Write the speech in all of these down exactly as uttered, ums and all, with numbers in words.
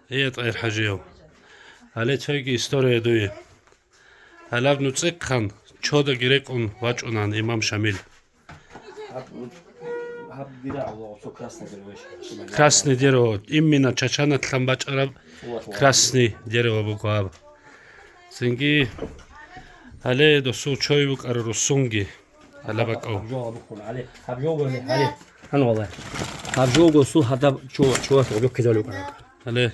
Ие, ТӀагьир-хӀажияв. Гьале цойги история дуе. Гьалаб нуцӀихъан чодаги рекӀун вачӀунан имам Шамил. Гьаб, гьаб дира Аллагьасул красный дерево. Красный дерево. Именно чачаналъан бачӀараб красный дерево буго гьаб. Цинги гьале досул чой букӀара руссунги. Гьалаб бакӀав. Гьаб жо гьаб букӀун, гьале. Гьаб жо гьале, гьале. Гьан валай. Гьаб жо госул гьадаб чо-, чо-, чо-, чо-, кезал букӀана. Гьале.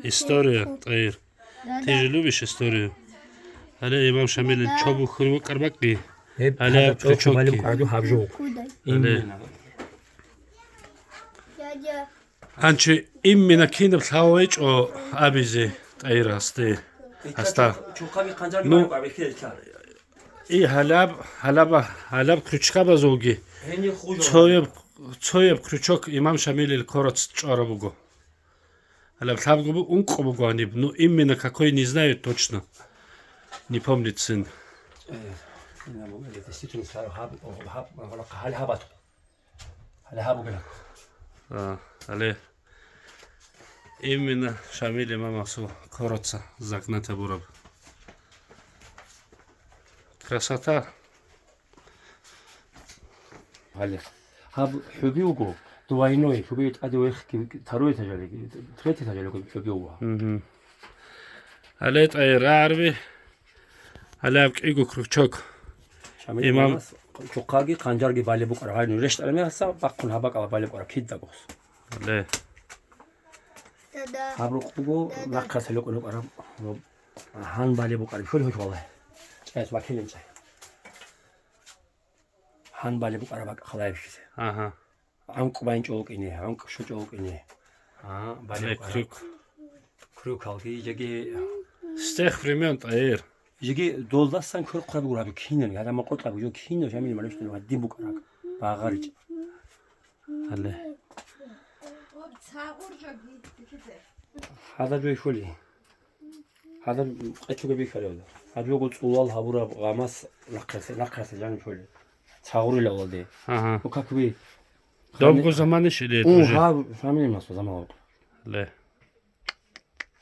История, ТӀагьир. Ты же любишь историю? Гьале имам Шамилил чо бухьун букӀар бакӀги. Гьеб гьале гьадаб чо-, чо-, крючокги. Гьаб жо. Гьале. Именно. Гьанчи именно кинаб лъалечӀо абизе ТӀагьирасде. Гьасда. Чурхъаби хъанжарги. Ну, бараб гӀехьел чар. И гьалаб, гьалаба, гьалаб крючкабазулги. Гьенир хужа. Цояб, цояб крючок имам Шамилил короц чӀвараб буго. Гьалаб лъабго бу-, ункъо буго гьаниб. Ну, именно какой, не знаю точно. Не помнит сын. Э, ина буго, это действительно сара хаб, хаб, хаб, хаб, хаб, хаб. Гьале гьаб бугилан. А, гьале. Именно Шамил имамасул короца загнать гьабураб. Красота. Гьале. Гьаб хӀуби вуго, двойной, хӀуби тӀаде вехги, второй этажалиги, третий этажалиги хӀуби вуго. Мгм. Гьале, ТӀагьир, рагӀарби. Гьале гьаб кӀиго крючок. Шамил имам имамас чухъаги хъанжарги балеб букӀараб. Гьай, ну, рещтӀараб мехалъ бахъун гьаб бакӀалда балеб букӀараб, кида гос. Ле. Гьаб рукъ буго, нахъа лъалеб букӀараб. Гьан балеб букӀараб. Хьул, хьул, валлагь. ЧӀайс вакилин чӀай. Гьан балеб букӀараб бакӀ халаяб щизе. Ага. ГӀанкӀ байинчӀо вукӀине, гӀанкӀ щочӀо вукӀине. А, балеб крюк. Крюкалги, жеги. С тех времён, ТӀагьир. Жеги долдасан квер хъваб гураби кинан, гьадамал къотӀаби жо кинан, Шамил имамас гьадин букӀараб. БагъаричӀ. Гьале. Гьада жо хьули. Гьадаб къечуга бихьарав. Гьаб жого цӀулал гьабураб гъамас нахъасе, нахъасе жаниб хьули. Цагъурила валде. Ага. Ну, как бы. Добго заманищ или это уже? Гьаб, Шамил имамасул заман. Ле.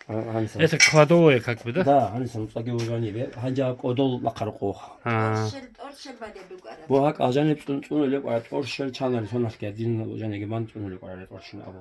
А, гьаниса. Это кладовая как бы, да? Да, гьаниса нуцӀаги вужани бе. Гьанжа кӀодол бахъарухъо. А. ТӀоршел, тӀоршел балеб букӀараб. Бо гьакӀ алжаниб цӀун-, цӀунулеб кӀвара, тӀоршел чанали соналъги гьадин вужаниги бан цӀунулеб кӀвара, тӀоршел абу.